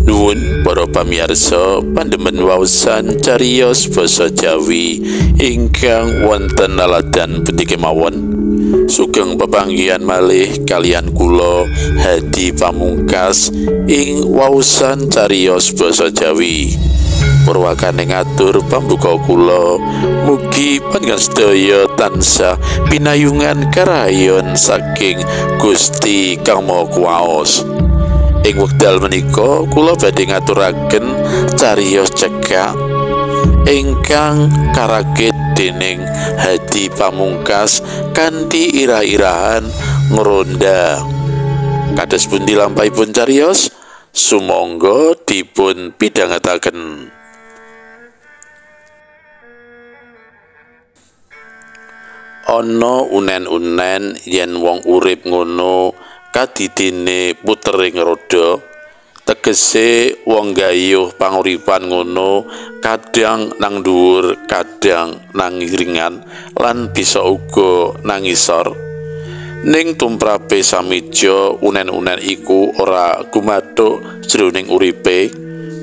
Nuwun para pamirsa pandemen waosan cariyos basa Jawi ingkang wonten laladan pundi kemawon. Sugeng pepanggihan malih kaliyan kula Hadi Pamungkas ing waosan cariyos basa Jawi. Purwakane ngatur pambuka kula, mugi panjenengan sedaya tansah pinayungan karayon saking Gusti Kang Maha Kuwaos. Ing wekdal menika kula badhe ngaturaken cariyos cekak ingkang karakit dening Hadi Pamungkas kanthi irah-irahan ngronda. Kados pundi lampahipun cariyos? Sumangga dipun pidhangetaken. Ana unen-unen yen wong urip ngono kadidine putering roda, tegese wong gayuh panguripan ngono kadang nang dhuwur, kadang nang ngiringan lan bisa uga nang ngisor. Ning tumrape Samija unen-unen iku ora gumathuk jroning uripe,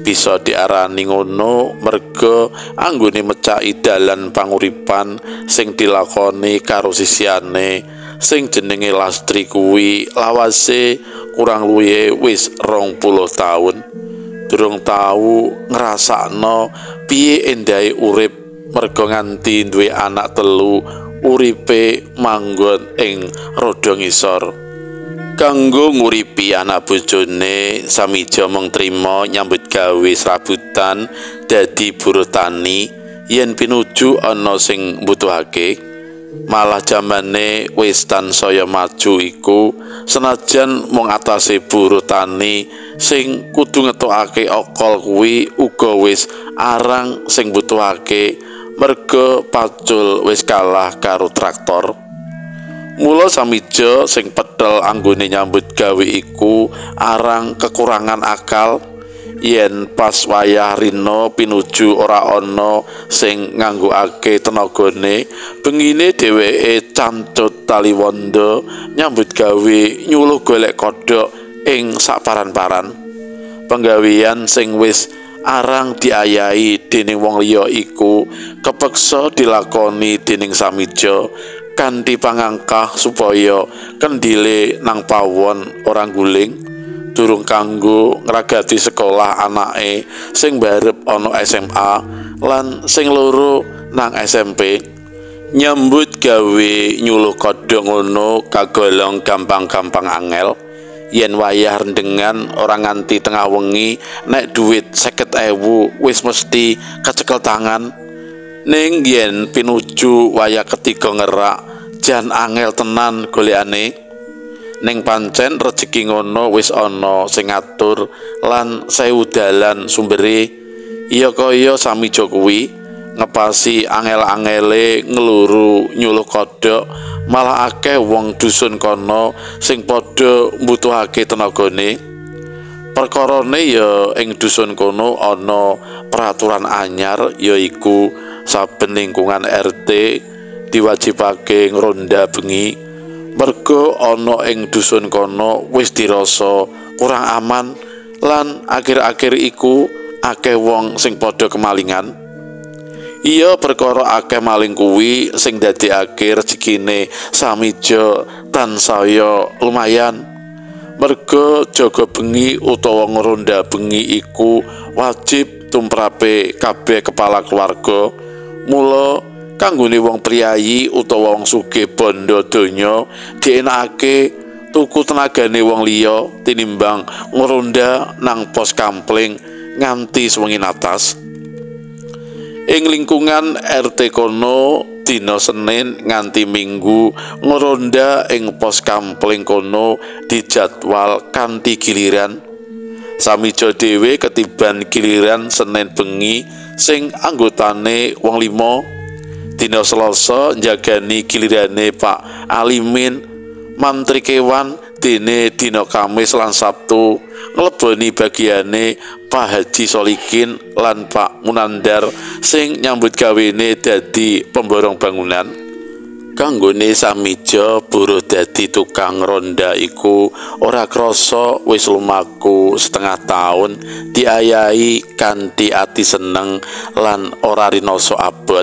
bisa diarani ngono merga anggone mecaki dalan panguripan sing dilakoni karo sisihane sing jenenge Lastri kuwi lawase kurang luwihe wis 20 taun. Durung tau ngrasakno piye endahe urip merga nganti duwe anak telu uripe manggon ing roda ngisor. Kanggo nguripi anak bojone, Samija mung trima nyambut gawe serabutan dadi buruh tani yen pinuju ana sing mbutuhake. Malah jamane wis tansaya maju iku, senajan mung atase buruh tani sing kudu ngetokake okol kuwi uga wis arang sing mbutuhake merga pacul wis kalah karo traktor. Mula Samija sing petel anggone nyambut gawe iku arang kekurangan akal yen pas wayah rina pinuju ora ana sing nganggokake tenagane, bengine dheweke cancut tali wanda nyambut gawe nyuluh golek kodhok ing saparan-paran. Penggawean sing wis arang diayahi dening wong liya iku kepeksa dilakoni dening Samija kanthi pangangkah supaya kendile nang pawon ora guling, durung kanggo ngragati sekolah anake sing barep ana SMA lan sing loro nang SMP. Nyambut gawe nyuluh kodhok ngono kagolong gampang-gampang angel. Yen wayah rendengan ora nganti tengah wengi nek duit 50.000 wis mesti kecekel tangan. Ning yen pinuju wayah ketiga ngerak jan angel tenan golekane. Ning pancen rejeki ngono wis ana sing ngatur lan sewu dalan sumbere. Ya kaya Samija kuwi ngepasi angel-angele ngluru nyuluh kodhok, malah akeh wong dusun kono sing padha mbutuhake tenagane. Perkarane ya ing dusun kono ana peraturan anyar, yaiku saben lingkungan RT diwajibake ngronda bengi. Merga ana ing dusun kono wis dirasa kurang aman lan akhir-akhir iku akeh wong sing padha kemalingan. Iya perkara akeh maling kuwi sing dadekake rejekine Samija tansaya lumayan. Merga jaga bengi utawa ngronda bengi iku wajib tumrape kabeh kepala keluarga. Mula kanggone wong priyayi utawa wong sugih bondo donya dienakake tuku tenagane wong liya tinimbang ngronda nang pos kampling nganti sewengi natas. Ing lingkungan RT kono dina Senin nganti Minggu ngronda ing pos kampling kono dijadwal kanthi giliran. Samija dhewe ketiban giliran Senin bengi sing anggotane wong 5. Dina Selasa njagani gilirane Pak Alimin mantri kewan, dene dina Kamis lan Sabtu ngleboni bagiane Pak Haji Solikin lan Pak Munandar sing nyambut gawene dadi pemborong bangunan. Kanggone Samijo buruh dadi tukang ronda iku ora krasa wis lumaku setengah taun diayahi kanthi ati seneng lan ora rinoso abot.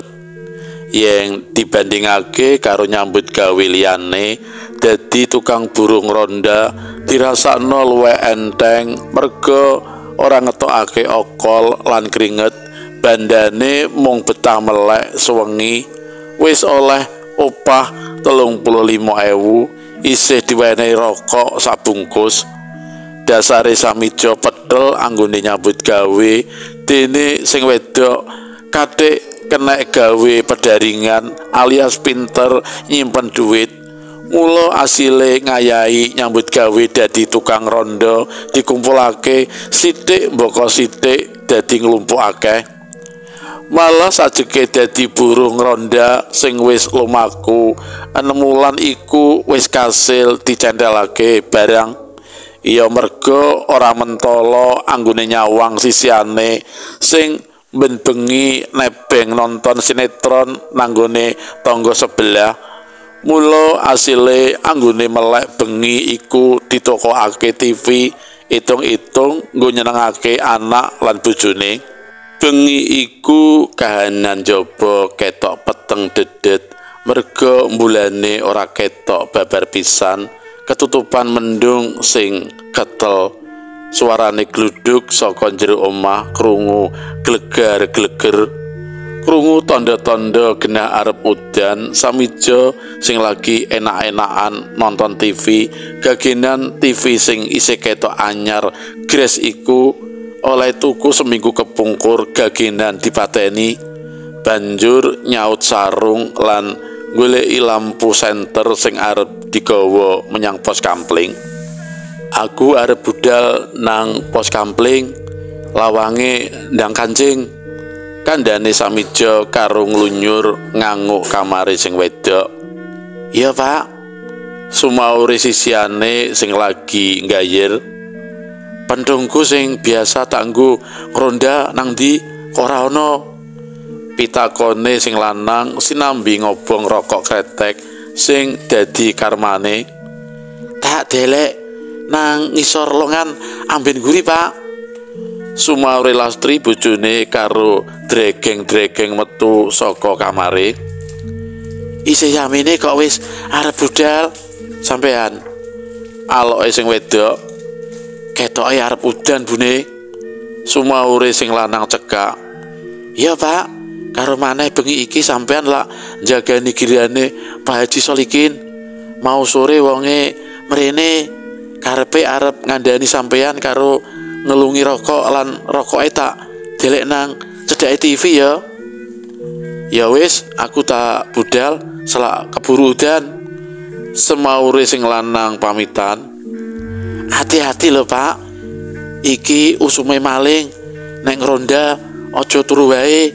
Yen dibandingake karo nyambut gawe liyane, dadi tukang buruh ronda dirasakno luwih enteng merga ora ngetokake okol lan kringet, bandane mung betah melek suwengi, wis oleh opah 35.000 isih diwenehi rokok sabungkus. Dasare Samijo petel anggone nyambut gawe, dene sing wedok kathik kenek gawe pedaringan alias pinter nyimpen duit. Mula asile ngayahi nyambut gawe dadi tukang rondo dikumpulake sithik mbaka sithik dadi nglumpuk akeh. Malah sajeke dadi buruh ngronda sing wis lumaku 6 wulan iku wis kasil dicentelake barang. Iya merga ora mentala anggone nyawang sisihane sing ben bengi nebeng nonton sinetron nanggone tangga sebelah. Mula asile anggone melek bengi iku ditokokake TV, itung-itung nggo nyenengake anak lan bojone. Bengi iku kahanan jaba ketok peteng dedet merga mbulane ora ketok babar pisan, ketutupan mendung sing ketel. Suarane gluduk saka jero omah krungu glegar-gleger, krungu tanda-tanda genah arep udan. Samijo sing lagi enak-enakan nonton TV, gagenan TV sing isih ketok anyar gres iku oleh tuku seminggu kepungkur gagenan dipateni. Banjur nyaut sarung lan goleki lampu senter sing arep digawa menyang pos kampling. Aku arep budal nang pos kampling, lawange ndang kancing. Kandhane Samijo karo nglunyur nganguk kamare sing wedok. Iya Pak, sumaure sisihane sing lagi nggayir. Pentungku sing biasa tanggo ngronda nang ndi kok ora ana? Pitakone sing lanang sinambi ngobong rokok kretek sing dadi karmane. Tak delek nang ngisor longan amben guri Pak. Sumaure Lastri bojone karo dregeng-dregeng metu saka kamare. Isih yamene kok wis arep budal sampean. Aloke sing wedok, ketoke arep udan bune. Sumaure sing lanang cekak. Iya Pak, karo maneh bengi iki sampean lak njagani girane Pak Haji Solikin. Mau sore wonge mrene, karepe arep ngandani sampean karo ngelungi rokok lan rokoke tak delek nang cedhake TV ya. Ya wis, aku tak budal selak keburu udan. Semaure sing lanang pamitan. Hati-hati lho Pak, iki usume maling, nek ngronda aja turu wae,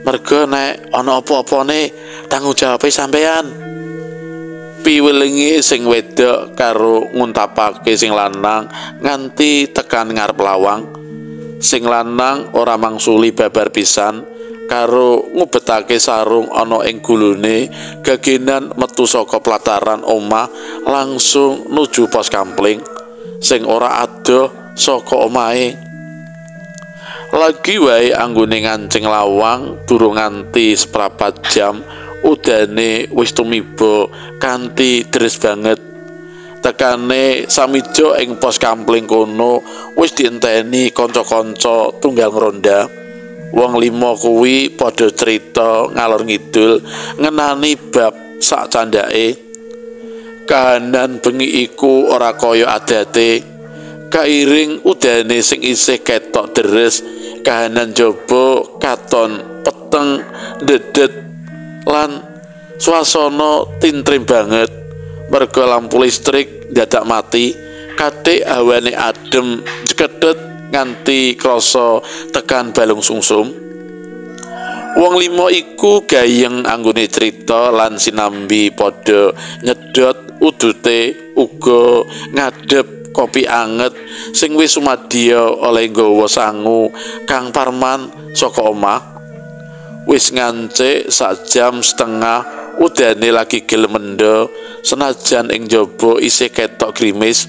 merga nek ana apa-apane tanggung jawabe sampean. Piwelinge sing wedok karo nguntapake sing lanang nganti tekan ngarep lawang. Sing lanang ora mangsuli babar pisan karo ngubetake sarung ana ing gulune, gagenan metu saka plataran omah langsung nuju pos kampling sing ora adoh saka omahe. Lagi wae anggone ngancing lawang durung nganti seprapat jam udane wis tumiba kanthi deres banget. Tekane Samijo ing pos kampling kono wis dienteni kanca-kanca tunggal ngronda. Wong lima kuwi padha crita ngalor ngidul ngenani bab sak candhake. Kahanan bengi iku ora kaya adate. Kairing udane sing isih ketok deres, kahanan jaba katon peteng dedet lan swasana tintrim banget. Merga lampu listrik dadak mati, kathik hawane adem jekedet nganti krasa tekan balung sungsum. Wong lima iku gayeng anggone crita lan sinambi padha nyedot udute uga ngadhep kopi anget sing wis sumadya oleh nggawa sangu Kang Parman saka omah. Wis ngancik sak jam setengah Udane lagi gelem mendha, senajan ing jaba isih ketok grimis.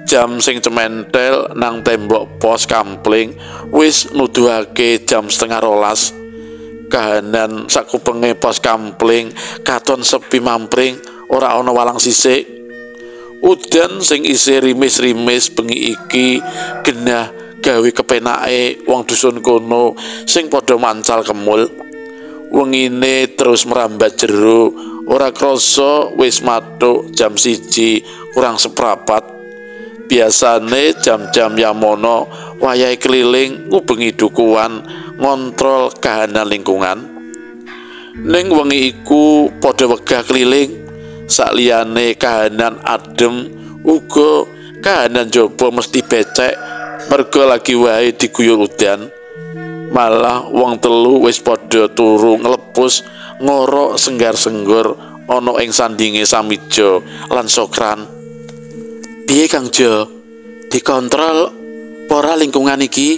Jam sing cementel nang tembok pos kampling wis nuduhake jam 11:30. Kahanan sakupenge pos kampling katon sepi mampring, ora ana walang sisik. Udan sing isih rimis-rimis bengi iki genah gawe kepenake wong dusun kono sing padha mancal kemul. Wengine terus merambat jero, ora krasa wis mathuk jam 1:45. Biasane jam-jam yamono wayahe keliling ngubengi dukuhan ngontrol kahanan lingkungan. Ning wengi iku padha wegah keliling, sakliyane kahanan adem uga kahanan jaba mesti becek merga lagi wae diguyur udan. Malah wong telu wis padha turu nglepus ngorok senggar-senggur ana ing sandinge Samijo lan Sokran. Piye Kang Jo? Dikontrol pora lingkungan iki?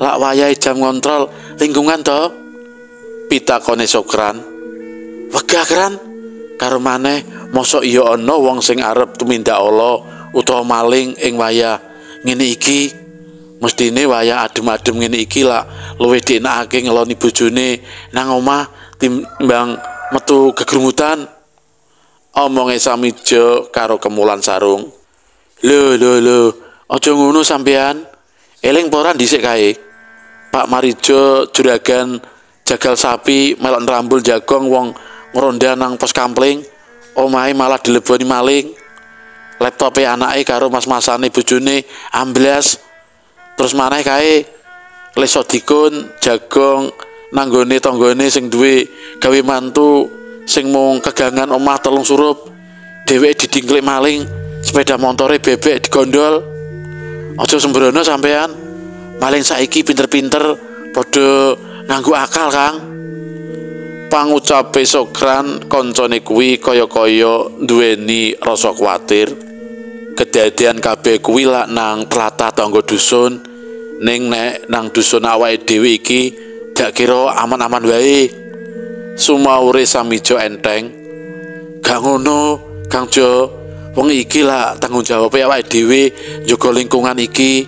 Lak wayahe jam ngontrol lingkungan to? Pitakone Sokran. Wegah Kran, karo maneh mosok iya ana wong sing arep tumindak ala utawa maling ing wayah ngene iki. Mestine wayah adem-adem ngene iki lak luwih dienakake ngeloni bojone nang omah timbang metu gegrumutan. Omonge Samijo karo kemulan sarung. Lho lho lho, aja ngono sampean. Eling apa ora dhisik kae? Pak Marijo juragan jagal sapi melok nrambul jagong wong ngronda nang pos kampling, omahe malah dileboni maling. Laptope anake karo mas-masane bojone amblas. Terus maneh kae leso dikun jagong nanggone tanggane sing duwe gawe mantu sing mung kegangan omah 3 surup, dheweke didingklik maling, sepeda montore bebek digondol. Aja sembrono sampean, maling saiki pinter-pinter padha nganggo akal, Kang. Pangucape Sokran kancane kuwi kaya-kaya duweni rasa kuwatir. Kedadian kabeh kuwi lak nang tlatah tangga dusun, ning nek nang dusun awake dhewe iki gak kira aman-aman wae. Sumaure Samijo enteng. Gak ngono, Kang Jo. Wong iki lak tanggung jawab awake dhewe njaga lingkungan iki.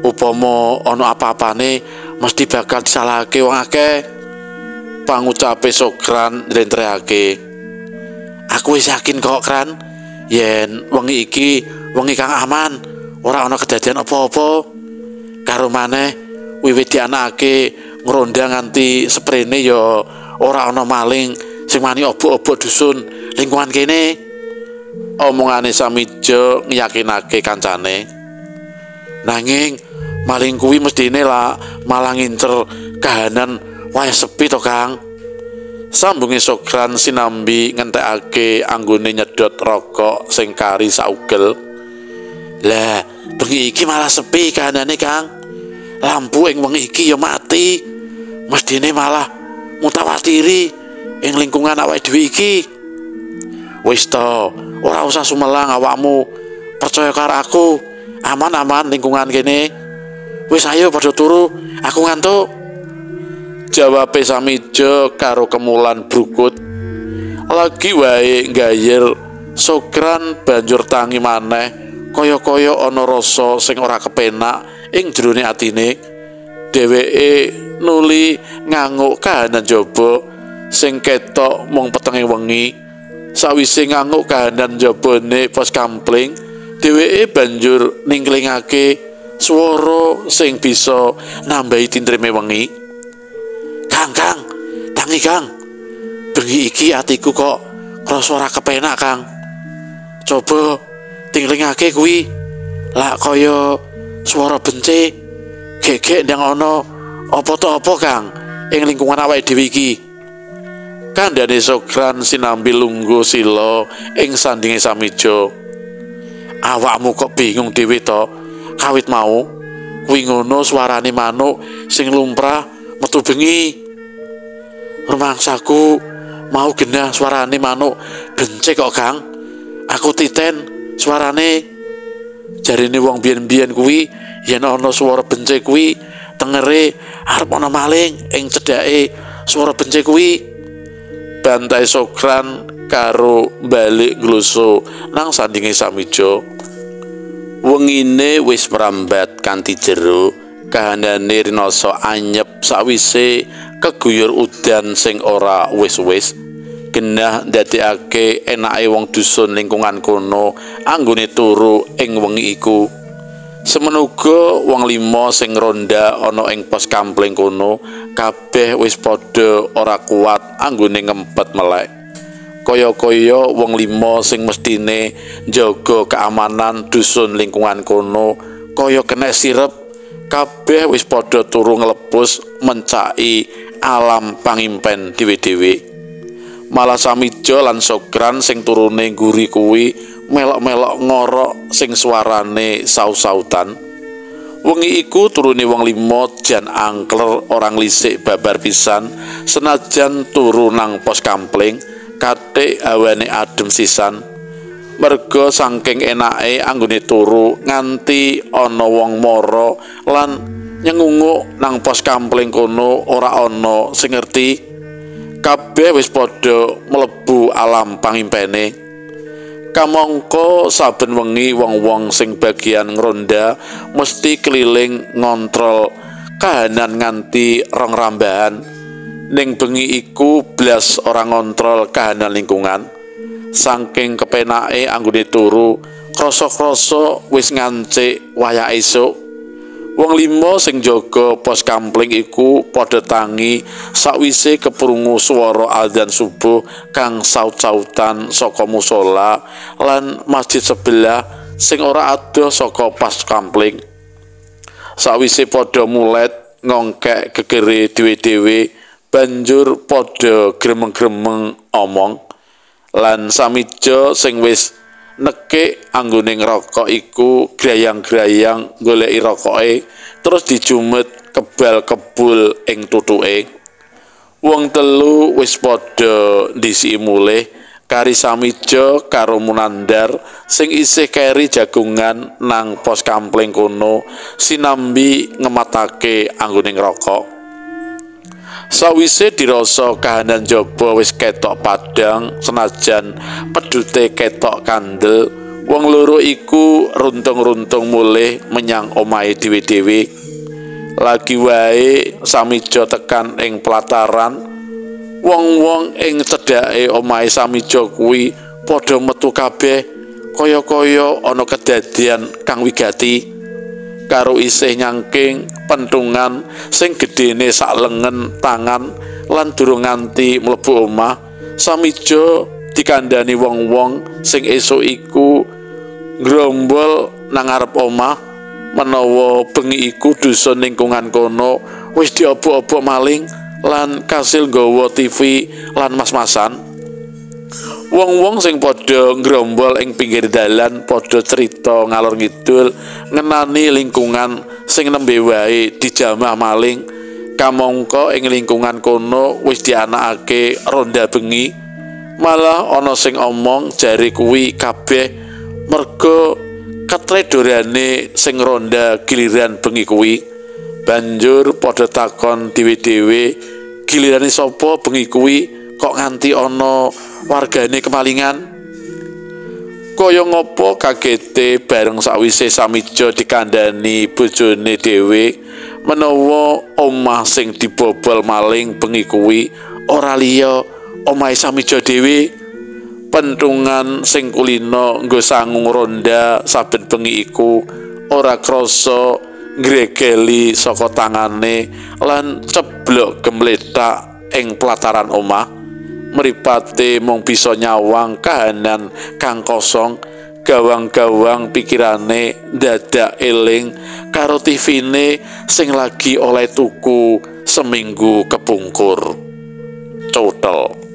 Upama ana apa-apane mesti bakal disalahake wong akeh. Pangucape Sokran njlentrehake. Aku wis yakin kok, Kran, yen wengi iki wengi kang aman, ora ana kedadian apa-apa. Karo maneh wiwit dianakake ngronda nganti seprene ya ora ana maling sing wani obok-obok dusun lingkungan kene. Omongane Samijo ngeyakinake kancane. Nanging maling kuwi mestine lah malah ngincer kahanan wayah sepi to, Kang. Sambunge Sokran sinambi ngentekake anggone nyedot rokok sing kari saugel. Lah, bengi iki malah sepi kahanane, Kang. Lampu ing wengi iki ya mati. Mestine malah mutawatiri ing lingkungan awake dhewe iki. Wis to, ora usah sumelang awakmu. Percaya karo aku, aman-aman lingkungan kene. Wis ayo padha turu, aku ngantuk. Jawabe Samijo karo kemulan brukut. Lagi wae nggayer, Sokran banjur tangi maneh kaya-kaya ana rasa sing ora kepenak ing jerone atine. Dheweke nuli nganguk kahanan jaba sing ketok mung petenge wengi. Sawise nganguk kahanan jabane pos kampling, dheweke banjur ningklingake swara sing bisa nambahi tintrime wengi. Kang, Kang, tangi Kang. Bengi iki atiku kok krasa ora kepenak, Kang. Coba tinglingake kuwi. Lak kaya swara bence gegek ndang ana apa to apa, Kang, ing lingkungan awake dhewe iki. Kandhane Sokran sinambi lungguh sila ing sandinge Samijo. Awakmu kok bingung dhewe to? Kawit mau kuwi ngono suarane manuk sing lumrah metu bengi. Rumangsaku mau genah suarane manuk bence kok, Kang. Aku titen suarane. Jarine wong biyen-biyen kuwi yen ana swara bence kuwi tengere arep ana maling ing cedhake swara bence kuwi. Bantai Sokran karo balik ngluso nang sandinge Samijo. Wengine wis merambat kanthi jero, kahanane rinasa anyep sawise keguyur udan sing ora wis-wis. Genah ndadekake enake wong dusun lingkungan kono anggone turu ing wengi iku. Semenuga wong lima sing ronda ana ing pos kampling kono kabeh wis padha ora kuat anggone ngempet melek. Kaya-kaya wong lima sing mestine njaga keamanan dusun lingkungan kono kaya kena sirep, kabeh wis padha turu nglepus mencaki alam pangimpen dhewe-dhewe. Malah Samijo lan Sokran sing turune ngguri kuwi melok-melok ngorok sing suarane sau-sautan. Wengi iku turune wong lima jan angkler ora nglisik babar pisan, senajan turu nang pos kampling katik awane adem sisan. Merga saking enake anggone turu nganti ana wong mara lan nyengunguk nang pos kampling kono ora ana sing ngerti. Kabeh wis padha mlebu alam pangimpene. Kamangka saben wengi wong-wong sing bagian ngronda mesti keliling ngontrol kahanan nganti rong rambahan. Ning bengi iku blas ora ngontrol kahanan lingkungan. Saking kepenake anggone turu, krasa-krasa wis ngancik wayah esuk. Wong lima sing jaga pos kampling iku padha tangi sakwise keprungu swara azan subuh kang saut-sautan saka musala lan masjid sebelah sing ora adoh saka pos kampling. Sakwise padha mulet ngongkek gegere dhewe-dhewe, banjur padha gremeng-gremeng omong. Lan Samijo sing wis nekik anggone ngrokok iku grayang-grayang goleki rokoke terus dijumet kebal-kebul ing tutuke. Wong telu wis padha ndhisiki mulih, kari Samijo karo Munandar sing isih keri jagongan nang pos kampling kono sinambi ngematake anggone ngrokok. Sawise dirasa kahanan jaba wis ketok padhang senajan pedhute ketok kandel, wong loro iku runtung-runtung mulih menyang omahe dhewe-dhewe. Lagi wae Samijo tekan ing pelataran, wong-wong ing cedhake omahe Samijo kuwi padha metu kabeh kaya-kaya ana kedadian kang wigati. Karo isih nyangking pentungan sing gedene sak lengen tangan lan durung nganti mlebu omah, Samijo dikandhani wong-wong sing esuk iku ngrombol nang ngarep omah menawa bengi iku dusun lingkungan kono wis diobok-obok maling lan kasil nggawa TV lan mas-masan. Wong-wong sing padha ngrombol ing pinggir dalan padha crita ngalor ngidul ngenani lingkungan sing nembe wae dijamah maling. Kamangka ing lingkungan kono wis dianakake ronda bengi. Malah ana sing omong jare kuwi kabeh merga ketredorane sing ronda giliran bengi kuwi. Banjur padha takon dhewe-dhewe, gilirane sapa bengi kuwi kok nganti ana wargane kemalingan? Kaya ngopo kagete bareng sakwise Samijo dikandhani bojone dhewe menawa omah sing dibobol maling bengi kuwi ora liya omahe Samijo dhewe. Pentungan sing kulino nggo sangu ronda saben bengi iku ora krasa ngregeli saka tangane lan ceblok gemlethak ing pelataran omah. Mripate mung bisa nyawang kahanan kang kosong, gawang-gawang pikirane dadak eling karo TV-ne sing lagi oleh tuku seminggu kepungkur. Cotel.